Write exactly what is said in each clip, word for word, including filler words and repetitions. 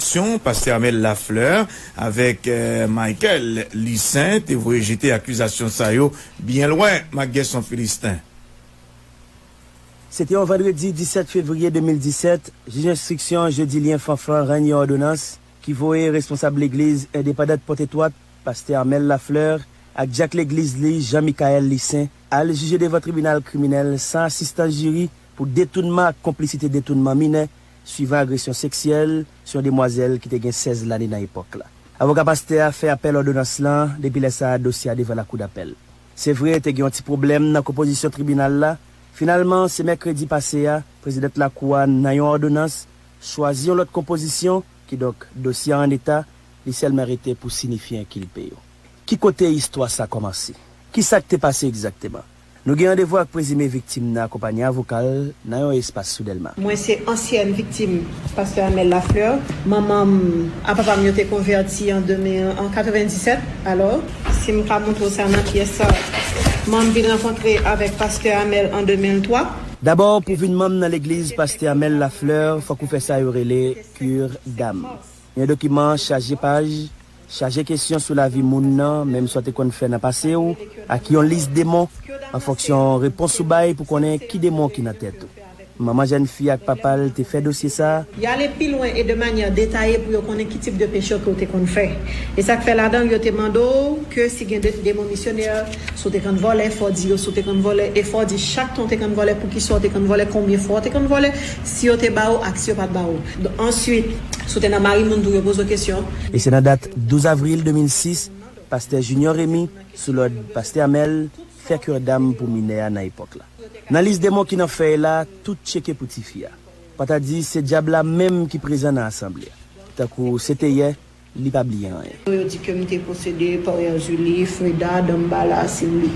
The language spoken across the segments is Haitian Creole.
Pastè Amel Lafleur avèk, eh, Michael Licin te voye jete akizasyon sa yo byen lwen, Marc Guerson Philistin. Se te yon vandredi disèt fevriye de mil disèt, jij enstriksyon Jodilien Fanfan rann yon òdonans ki voye responsab legliz endepandant Pòtetwòt, pastè Amel Lafleur, ak dyak legliz li, Jean Michael Licin, al jije devan tribinal kriminèl san asistans jiri pou detounman ak konplisite detounman minè, swivan agresyon seksyèl sou yon demwazèl ki te gen sèz lane nan epòk la. Avoka pastè a fè apèl òdonans lan, depi lè sa a, dosye a devan lakou dapèl. Se vre, te gen yon ti pwoblèm nan konpozisyon tribinal la. Finalman, se mèkredi pase a, prezidant lakou a, nan yon òdonans, chwazi yon lòt konpozisyon, kidonk, dosye a an eta, li sèlman rete pou sinifye enkilpe yo. Ki kote istwa sa kòmanse? Ki sa k te pase egzakteman? Nou gen randevou ak prezime viktim nan akonpanye avoka l nan yon espas sou Dèlma. Mwen se ansyèn viktim pastè Amel Lafleur. Manman m ak papa m yo te konvèti an de mil, an katrevendisèt. Alò, si m ka montre w sa nan pyès sa, mwen m vin rankontre avèk pastè Amel an de mil twa. Dabò, pou vin manm nan legliz pastè Amel Lafleur, fòk ou fè sa yo rele cure d'âme. Yon dokiman chaje paj, chaje kesyon sou lavi moun nan, menm sa w te konn fè nan pase w, ak yon lis demon, an fonksyon repons ou bay pou konnen ki demon ki nan tèt ou. Manman jèn fi ak papa l te fè dosye sa a. Y ale pi lwen e de manyè detaye pou yo konnen ki tip de peche ke w te konn fè. E sa k fè ladan l, yo te mande w ke si gen de, demon misyonè, si w te konn vòlè, fò w di yo si w te konn vòlè, e fò w di chak tan w te konn vòlè, poukisa w te konn vòlè, konbyen fwa w te konn vòlè, si yo te ba w ak si yo pa t ba w. Answit, si w te nan mari moun tou, yo poze w kesyon. E se nan dat douz avril de mil sis, pastè Junior Remy, sou lòd pastè Amel, fè cure d'âme pou minè a nan epòk la. Nan lis demon ki nan fèy la, tout tcheke pou tifi a. Pata di se dyab la menm ki prezan nan asanble a. Tankou se te yè, li pa bliye anyen. Yo di ke m te posede Parière Julie, Freda, Dambala, Simbi.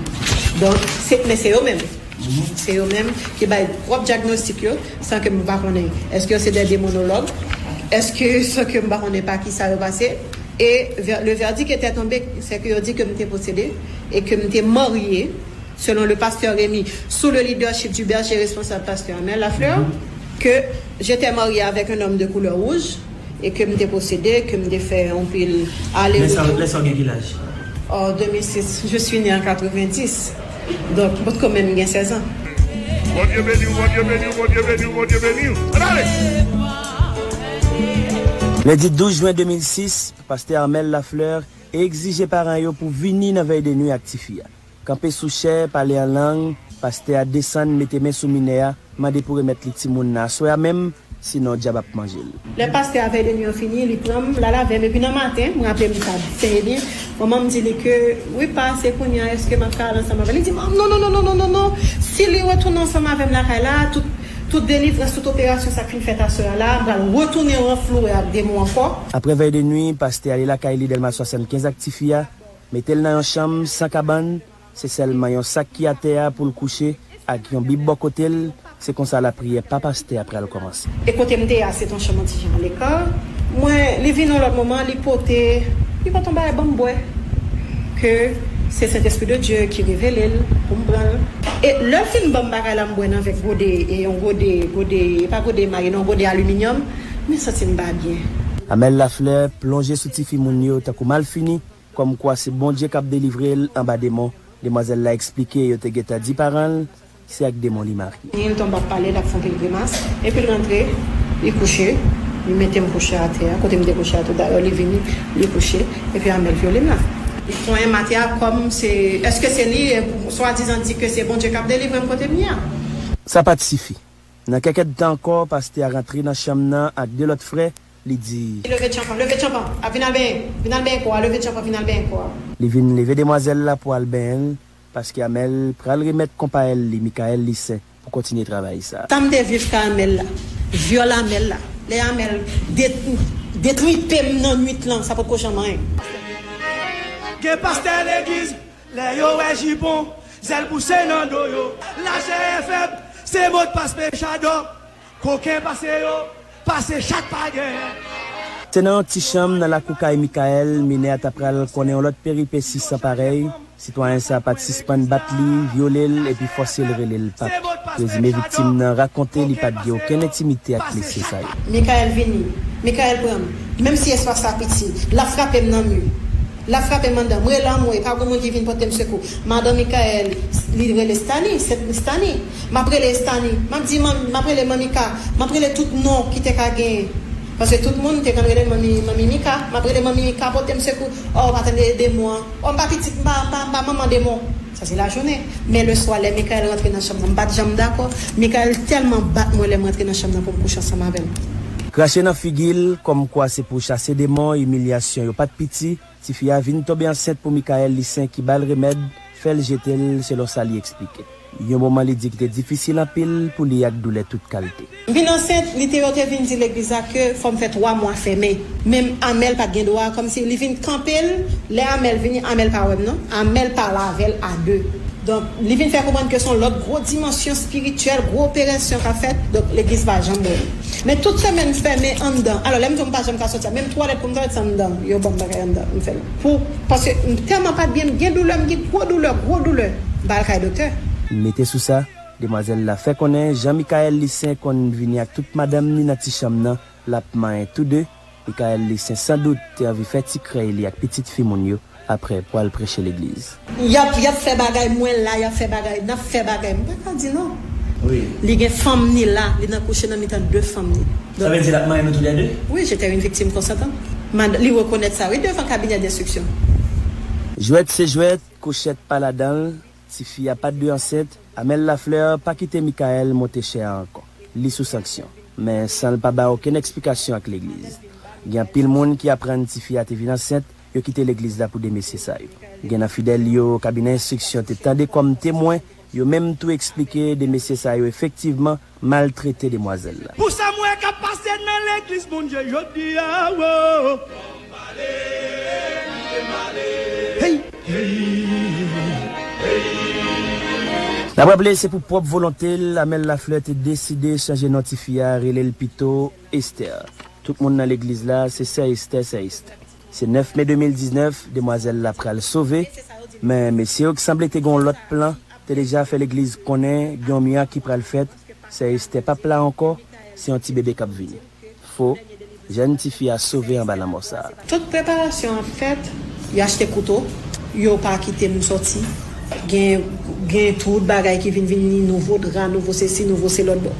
Donk, se, men se yo menm. Se yo menm ki bay pwòp dyagnostik yo, san ke m pa konnen. Èske yo se de demonològ? Èske, san ke m pa konnen pa ki sa yo pase? E vè-, le verdict était tombé, se ke yo di ke m te posede e ke m te marye, selon le pasteur Rémy, sous le leadership du berger responsable pasteur Amel Lafleur, que j'étais mariée avec un homme de couleur rouge et que m te posede, ke m te fè anpil ale retour. Lè sa w gen ki laj? En deux mille six, je suis née en quatre-vingt-dix. Donk, mwen kanmenm gen sèz an. Bondye beni w, Bondye beni w, Bondye beni w, Bondye beni w. Ann ale! Lendi douz jen de mil sis, pastè Amel Lafleur egzije paran yo pou vini nan vèy de nwi ak tifi a. Kanpe sou chè, pale an lang, pastè a desann, mete men sou minè a, mande pou remèt li timoun nan aswè a menm, sinon dyab ap manje l. Lè pastè a vèy de nwi an fini, li pran m, l al avè m, epi nan maten, m raple m sa trè byen, manman m di li ke, wi pa, se kounye a, èske m ap ka al ansanm avè l? Li di, non, non, non, non, non, non, non, non, si li retounen ansanm avè m lakay la, tout, tout delivrans, tout operasyon sa k fin fèt aswè a la, m pral retounen ranflouwe ak demon ankò. Apre vèy de nwi, pastè ale lakay li Dèlma swasannkenz ak tifi a, mete l nan yon chanm san kabann, se sèlman yon sak ki atè a pou l kouche, ak yon bib bò kote l, se konsa lapriyè pa pastè a pral kòmanse. E kote m te ye a, se t yon chanm an ti jan aleka. Mwen, li vin yon lòt moman, li pote, li pote yon bagay ban m bwè. Ke se Sentespri de Dye ki revele l pou m pran l. E lè l fin ban m bagay la, m bwè nan vè gode, e yon gode, gode, e pa gode emaye, non, gode aliminyòm, men santi m pa byen. Amel Lafleur plonje sou tifi moun yo tankou malfini, kòmkwa se Bondye k ap delivre l anba demon. Demwazèl la eksplike yo te gentan di paran l se ak demon li marye. Li tonbe ap pale, l ap fè anpil grimas, epi l rantre, li kouche, li mete m kouche atè a, kote m te kouche a tou dayè, li vini, li kouche, epi Amel vyole m la. Li konyen m atè a kòm se, èske se li, e, swadizan di ke se Bondye k ap delivre m kote m ye a. Sa pa t sifi. Nan kèk èdtan ankò, pastè a rantre nan chanm nan ak de lòt frè, li di. Leve tchanpan, leve tchanpan, a vin al benyen, vin al benyen kò a, leve tchanpan, vin al benyen kò a. Li vin leve demwazèl la pou al benyen l, paske Amel pral remèt konpayèl li, Michael Licin, pou kontinye travay sa. Sa m te viv kay Amel la, vyòl Amel la, lè Amel det-, detripe m nan nwit lan, sa potko janm anyen. Gen pastè legliz, lè yo wè jipon, zèl pouse nan do yo. Lachè e fèb, se modpas pechadò. Koken pase yo, pase chat pa genyen. Se nan yon ti chanm nan lakou kay Michael, minè a ta pral konnen yon lòt peripesi san parèy. Sitwayen sa a pa t sispann bat li, vyole l, epi fòse l rele l pap. Prezime viktim nan rakonte li pa t gen okenn entimite ak mesye sa yo. Michael vini, Michael pran m. Menm si espas la piti, l ap frape m nan mi. L ap frape m anndan. M rele anmwe, pa gen moun ki vin pote m sekou. Madan Michael, li rele Stani, se Stani. M ap rele Stani. M ap di, m ap rele Manmi Ka. M ap rele tout non ki te ka genyen. Paske tout moun te konn rele Manmi, Manmi Mika. M ap rele Manmi Mika pote m sekou. Oh, pa tande demon an. Oh, m pa pitit, m pa, m pa, m pa manman demon. Sa se lajounen. Men leswa, lè Michael rantre nan chanm nan, m pa t janm dakò. Michael tèlman bat mwen lè m rantre nan chanm nan pou m kouche ansanm avè l. Krache nan figi l, kòmkwa se pou chase demon, imilyasyon yo pa t piti, tifi a vin tonbe ansent pou Michael Licen ki ba l remèd, fè l jete l, selon sa li eksplike. Yon moman li di ki te difisil anpil pou li ak doulè tout kalte. M vin ansent, li te yo te vin di legliz la ke fò m fè twa mwa fèmen. Men Amèl pa t gen dwa, kòmsi li vin kanpe l, lè Amèl vini, Amèl pa wè m non, Amèl pale avè l a de. Donk, li vin fè konprann ke se yon lòt gwo dimansyon espirityèl, gwo operasyon k ap fèt, donk legliz pa janm wè m. Men tout semèn m fèmen anndan. Alò, lè m di w m pa janm ka soti a, menm twalèt pou m twalèt se anndan, yo ban m bagay anndan, m fè l. Pou, paske m tèlman pa t byen, m gen doulè, m gen gwo doulè, gwo doulè, m pa al kay doktè. Mete sou sa, demwazèl la fè konnen jan Michael Licen konn vini ak tout madanm ni nan ti chanm nan, l ap manyen tou de. Michael Licen sandout te anvi fè ti krèy li ak pitit fi moun yo aprè pou al preche legliz. Y ap, y ap fè bagay, mwen la, y ap fè bagay, n ap fè bagay, m pa ka di non. Wi. Li gen fanm ni la, li nan kouche nan mitan de fanm ni. Sa vle di l ap manyen nou toulède? Wi, j'étais une victime consentante. Mad, li rekonèt sa, wi, devan kabinè denstriksyon. Jwèt se jwèt, kouchèt pa ladan l, tifi a pa t dwe ansent, Amel Lafleur pa kite Michael monte chè a ankò. Li sou sanksyon. Men san l pa bay okenn eksplikasyon ak legliz. Gen anpil moun ki aprann tifi a te vin ansent, yo kite legliz la pou de mesye sa yo. Gen nan fidèl yo kabinè enstriksyon te tande kòm temwen, yo menm tou eksplike de mesye sa yo efektivman maltrete demwazèl la. Pou sa m wè k ap pase nan legliz Bondye jodi a, wo. N ap raple, se pou pwòp volonte l, Amel Lafleur te deside chanje non tifi a, rele l pito Esther. Tout moun nan legliz la, se sè Esther, sè Esther. Se nèf me de mil diznèf, demwazèl la pral sove, men mesye yo ki sanble te gen yon lòt plan, te deja fè legliz konnen gen yon mirak ki pral fèt, sè Esther p ap la ankò, se yon ti bebe k ap vini. Fo, jèn tifi a sove anba lanmò sa a. Tout preparasyon ap fèt, yo achte kouto, yo pa kite m sòti. Gen, gen tout bagay ki vin vini, nouvo dra, nouvo sesi, nouvo se lòt bò.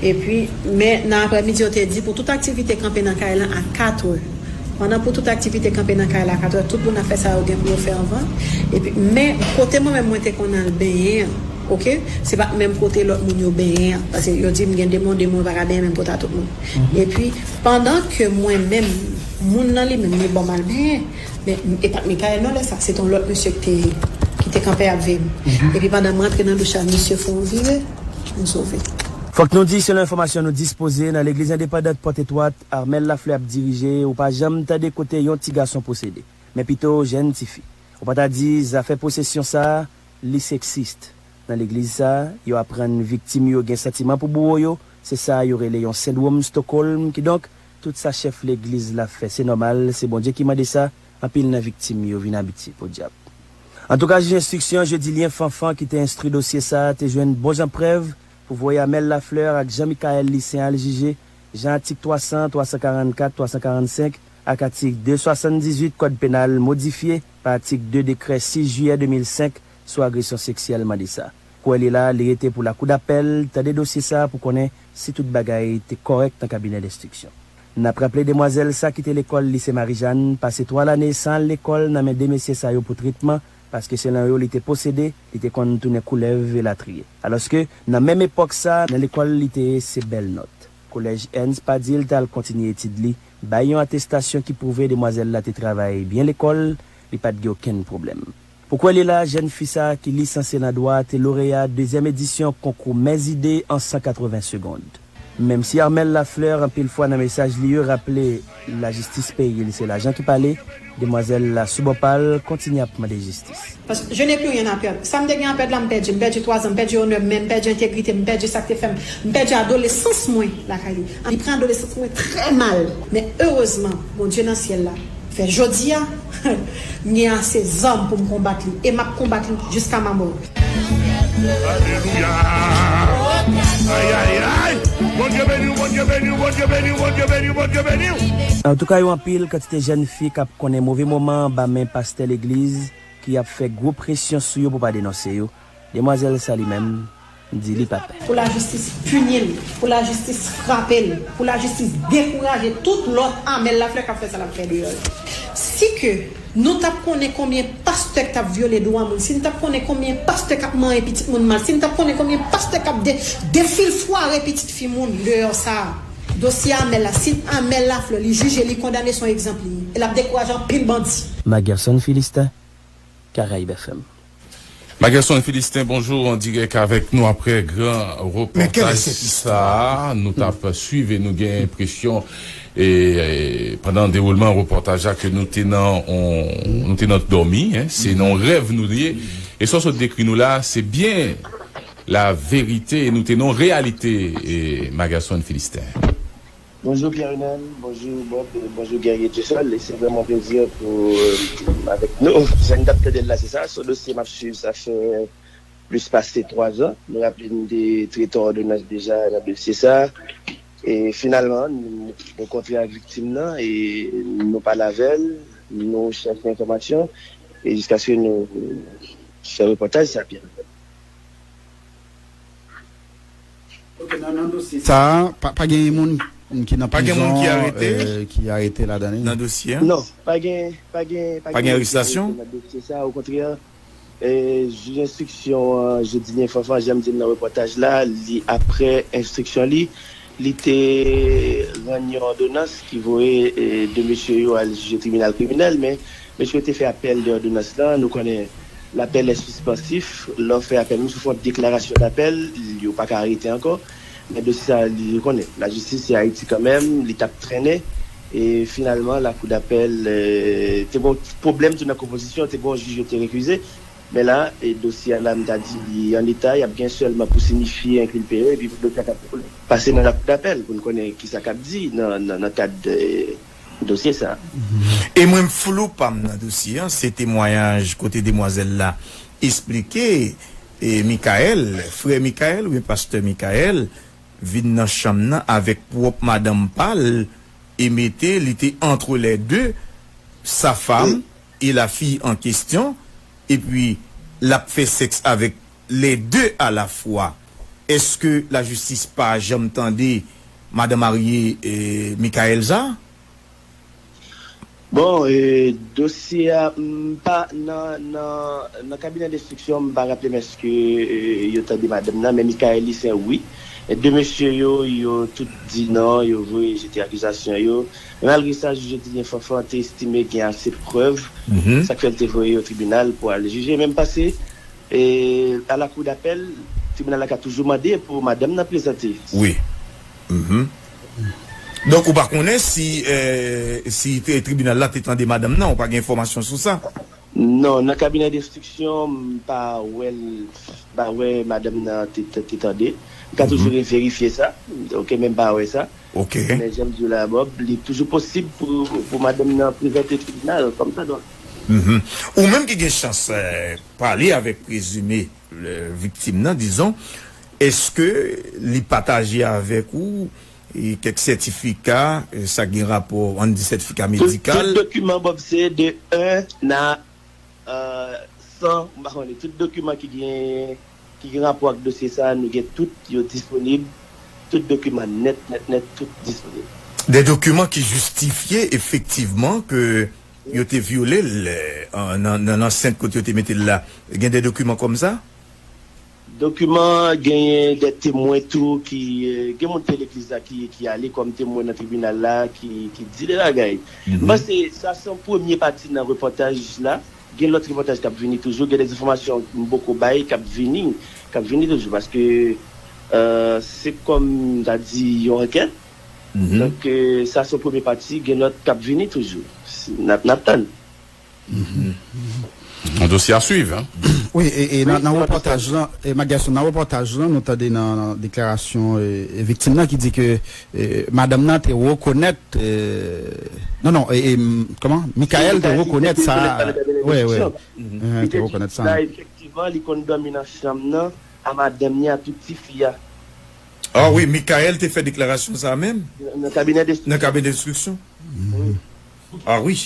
Epi, men nan aprèmidi, yo te di pou tout aktivite kanpe nan kay lan a katrè. Pandan pou tout aktivite kanpe nan kay la a katrè, tout moun ap fè sa yo gen pou yo fè anvan. Epi, men kote mwen menm mwen te konn al benyen an, oke, se pa menm kote lòt moun yo benyen an. Paske yo di m gen demon, demon yo pa ka benyen menm kote a tout moun. Epi, pandan ke mwen menm, moun nan li menm, li ban m al benyen. Men, e pa t Michael non lè sa, se t yon lòt mesye ki te, ki te kanpe ap veye m. Epi pandan m rantre nan douch la, misye fè yon vire, m sove. Fòk nou di, selon enfòmasyon nou dispoze, nan legliz endepandant Pòt Etwat, Armel Lafleur ap dirije, ou pa janm tande kote yon ti gason posede, men pito jèn tifi. Ou pa ta di zafè posesyon sa a, li seksist. Nan legliz sa a, yo aprann viktim yo gen santiman pou bouwo yo, se sa yo rele yon sendwòm Stockholm, kidonk, tout sa chèf legliz la fè, se nòmal, se Bondye ki mande sa, anpil nan viktim yo vin abitye, podyab. Antouka, jij enstriksyon Jeudielien Fanfan ki te enstwi dosye sa a te jwenn bon jan prèv pou voye Amel Lafleur ak Jean Michael Licen al jije, jan atik twa san, twa san karannkat, twa san karannsenk ak atik de swasanndizuit Kòd Penal modifye pa atik de dekrè sis jiyè de mil senk sou agresyon seksyèl mande sa. Kwè li la, li rete pou lakou dapèl tande dosye sa a pou konnen si tout bagay te kòrèk nan kabinè denstriksyon. N ap raple demwazèl sa kite lekòl Lise Marijàn pase twa lane san al lekòl nan men de mesye sa yo pou tretman, paske selon yo li te posede, li te konn tounen koulèv elatriye. Alòske, nan menm epòk sa, nan lekòl li te ye se bèl nòt. Kolèj Ernst Padil t al kontinye etid li, bay yon atestasyon ki pwouve demwazèl la te travay byen lekòl, li pa t gen okenn pwoblèm. Pou kwè li la, jèn fi sa a ki lisanse nan dwa te loreya dezyèm edisyon konkou Mèzide an san katreven segond. Menm si Armel Lafleur anpil fwa nan mesaj li yo raple lajistis peyi l se lajan ki pale, demwazèl la sou bò pa l kontinye ap mande jistis. Paske je n'ai plus rien à perdre. Sa m te gen a pèd la, m pèdi. M pèdi twa zan, m pèdi onè m, men m pèdi entegrite m, m pèdi sa k te fè m, m pèdi adolesans mwen lakay li. Li pran adolesans mwen trè mal. Men erezman, Bondye nan syèl la fè jodi a, m gen ase zam pou m konbat li. E m ap konbat li jiska ma mò. Alelouya. Ay, ay, ay! Bondye beni w, Bondye beni w, Bondye beni w, Bondye beni w, Bondye beni w! Antouka, yo anpil kantite jèn fi k ap konnen move moman anba men pastè legliz ki ap fè gwo presyon sou yo pou pa denonse yo. Demwazèl sa li menm, di li pa pè. Pou lajistis pini l, pou lajistis frape l, pou lajistis dekouraje tout lòt Amèl Laflè k ap fè sa l ap fè deyò yo. Si ke nou t ap konnen konbyen pastè k t ap vyole dwa moun, si n t ap konnen konbyen pastè k ap manyen pitit moun mal, si n t ap konnen konbyen pastè k ap de, defilfware pitit fi moun deyò sa a, dosye Amèl la, si Amèl Laflè li jije, li kondane, se yon egzanp li ye. E l ap dekouraje anpil bandi. Magerson Philistin, Caraïbes F M. Magerson Philistin, bonjou, an dirèk avèk nou aprè gran repòtaj sa a. Nou t ap swiv e nou gen enpresyon, e, e, pandan dewoulman repòtaj la, ke nou te nan, on, nou te nan dòmi, en, se nan yon rèv nou te ye. E sa w sot dekri nou la, se byen la verite, e nou te nan yon reyalite, e, Magerson Philistin. Bonjou Pierre Renel, bonjou Bob, e bonjou Guerrier Dieuseul. E se vrèman yon plezi pou, euh, avèk nou. Jan n t ap tande l la, se sa. Se yon dosye m ap swiv, sa fè plis pase twa zan. Nou raple n te trete yon òdonans deja nan dosye sa. E finalman, nou rankontre ak viktim nan e nou pale avè l, nou chèche enfòmasyon e jiskaske nou fè repòtaj sa, Pierre. Ok, nan, nan dosye sa a, pa, pa gen moun ki nan prizon, ki arete, euh, ki arete ladan li? Nan dosye a? Non, pa gen, pa gen, pa gen moun ki arete nan dosye sa a. Okontrè, e, jij enstriksyon an, Jodilien Fanfan, jan m di l nan repòtaj la, li, aprè enstriksyon li, li te rann yon òdonans ki voye, e, de mesye yo al jije tribinal kriminèl, men mesye yo te fè apèl de òdonans lan. Nou konnen lapèl est suspensif. Lè w fè apèl, menm si w fè yon deklarasyon dapèl, yo pa ka arete ankò. Men dosye sa a, li, ou konnen, lajistis se Ayiti kanmenm, li t ap trennen. E finalman, lakou dapèl, e, te gen yon pwoblèm tou nan konpozisyon, te gen yon jij yo te refize. Men la, e, dosye a la, m ta di li an eta, y ap gen sèlman pou sinifye enkilpe yo, epi pou dosye a ka pase nan lakou dapèl, pou n konnen kisa k ap di nan, nan, nan kad, e, dosye sa a. E mwen, flou pa m nan dosye an, se temwayaj kote demwazèl la esplike, e, Michael, frè Michael oubyen pastè Michael, vin nan chanm nan avèk pwòp madanm pa l e mete, li te entre les deux, sa femme et la fille en question, epi l ap fè sèks avèk les deux à la fois. Èske lajistis pa janm tande madan marye, e, Michael sa? Bon, e, dosye a, m pa nan, nan, nan kabinè denstriksyon, m pa raple m èske, e, yo tande madanm nan, men Michael li se wi. E de mesye yo, yo tout di non, yo voye jete akizasyon yo. Men malgre sa, jij Jodilien Fanfan te estime gen ase prèv, sa k fè l te voye yo tribinal pou al jije. Men m panse, e, a la kou dapèl, tribinal la ka toujou mande pou madanm nan prezante. Wi. Mhm. Donk, ou pa konnen si, e, si te, tribinal la te tande madanm nan, ou pa gen enfòmasyon sou sa? Non, nan kabinè denstriksyon, m pa wè l, m pa wè madanm nan te, te, te tande. M ka toujou reverifye sa. Ok, men m pa wè sa. Ok. Men jan m di w la, Bob, li toujou posib pou, pou madanm nan prezante tribinal kòmsadwa. Mhm. Ou menm ki gen chans, e, pale avèk prezime, e, viktim nan, dizon, èske li pataje avèk ou, e, kèk sètifika, e, sa gen rapò, ann di sètifika medikal? Tout, tout dokiman, Bob, se de un à, e, san, m pa konnen, tout dokiman ki gen, ki gen rapò ak dosye sa a, nou gen tout, yo disponib. Tout dokiman nèt, nèt, nèt, tout disponib. De dokiman ki jistifye efektivman ke yo te vyole l, e, an, nan, nan lansent kote yo te mete l la. Gen de dokiman kòmsa? Dokiman, genyen de temwen tou ki, e, gen moun te legliz la ki, ki ale kòm temwen nan tribinal la, ki, ki di de bagay. M panse sa se yon premye pati nan repòtaj la. Gen lòt repòtaj k ap vini toujou, gen de enfòmasyon m poko bay k ap vini, k ap vini toujou, paske, e, se kòm m ta di yon ankèt. Donk, e, sa se yon premye pati, gen lòt k ap vini toujou. Si, n ap, n ap tann. Yon dosye a swiv, en. Wi, e, e nan, nan repòtaj lan, e, Magerson, nan repòtaj lan, nou tande nan, nan deklarasyon, e, e, viktim nan ki di ke, e, madanm nan te rekonèt, e, non, non, e, e, m, kòman? Michael te rekonèt sa. Wi, wi. Te rekonèt sa. Efektivman, li konn dòmi nan chanm nan a madanm ni a tout tifi a. Ah wi, Michael te fè deklarasyon sa menm nan kabinè de, nan kabinè enstriksyon. Ah wi.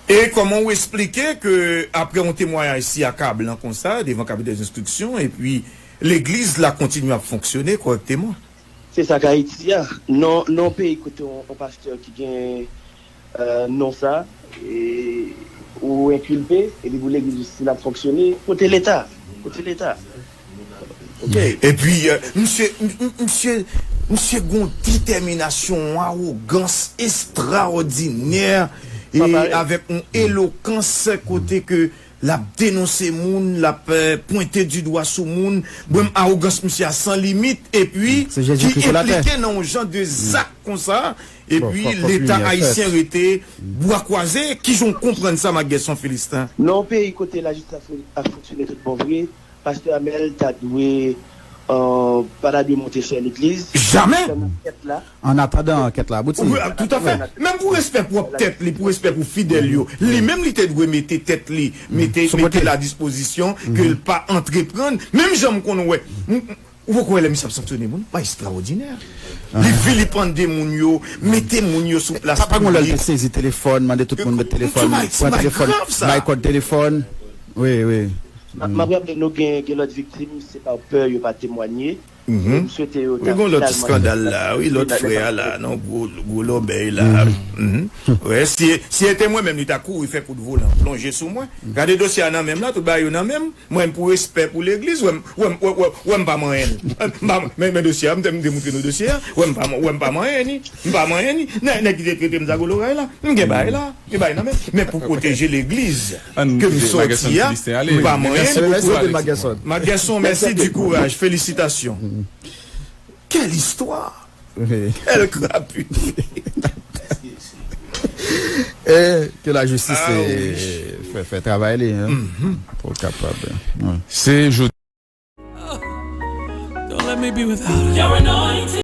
E kòman ou esplike ke apre yon temwayaj si akablan konsa devan kabinè enstriksyon, epi legliz la kontinye ap fonksyone kòrèkteman? Se sa k Ayiti a. Non, non, peyi kote yon, yon pastè ki gen euh, non sa, e, ou enkilpe, epi pou legliz osi l ap fonksyone, kote Leta? Kote Leta? Ok. Epi, euh, misye, m- m- misye, misye gon detèminasyon, yon awogans estraòdinè, e avèk yon elokans kote ke l ap denonse moun, l ap euh, pwente di dwa sou moun. Bon, awogans misye a san limit, epi ki enplike nan yon jan de zak konsa, epi Leta ayisyen rete bwa kwaze. Kijan w konprann sa, Mac Guerson Philistin? Nan yon peyi kote lajistis ap fon- ap fonksyone tout bon vre, pastè Amel ta dwe, euh, pa ta dwe monte chè legliz. Jamè! An atandan ankèt la abouti. Wi, toutafè. Menm pou respè pwòp tèt li, pou respè pou fidèl yo, li menm li te dwe mete tèt li, mete, mete l a dispozisyon ke l pa antreprann. Menm jan m konn wè, m- m- ou poko wè lè misye ap sanksyone moun, pa estraòdinè. Li vilipande moun yo, mete moun yo sou plas piblik. Pa, pa gon lè l te sezi telefòn, mande tout moun met telefòn, pran telefòn, bay kòd telefòn. Wi, wi. M ap raple nou gen, gen lòt viktim, se pa pè yo pa temwanye. M swete yo ta finalman. Wi, gon lòt ti skandal la, wi, lòt frè a la, non, gwo, gwo lòbèy la. Wi, si, si se te mwen menm, li ta kouri fè kout volan, plonje sou mwen. Gade dosye a nan men m la, tout bagay yo nan men m. Mwen, pou respè pou legliz, wè m, wè m, wè, wè, wè m pa manyen l. M pa, men, men dosye a, m te, m te montre nou dosye a. Wè m pa, wè m pa manyen ni. M pa manyen ni. Nèg, nèg ki te trete m zago loray la. M gen bagay la. Li bay nan men. Men pou pwoteje legliz ke m sòti a, m pa manyen. Mac Guerson, mèsi di kouraj, felisitasyon. Quelle histoire! Quelle crapule! E ke lajistis fè, fè travay li, hein, pou kapab. Se jodi. Don't let me be without it.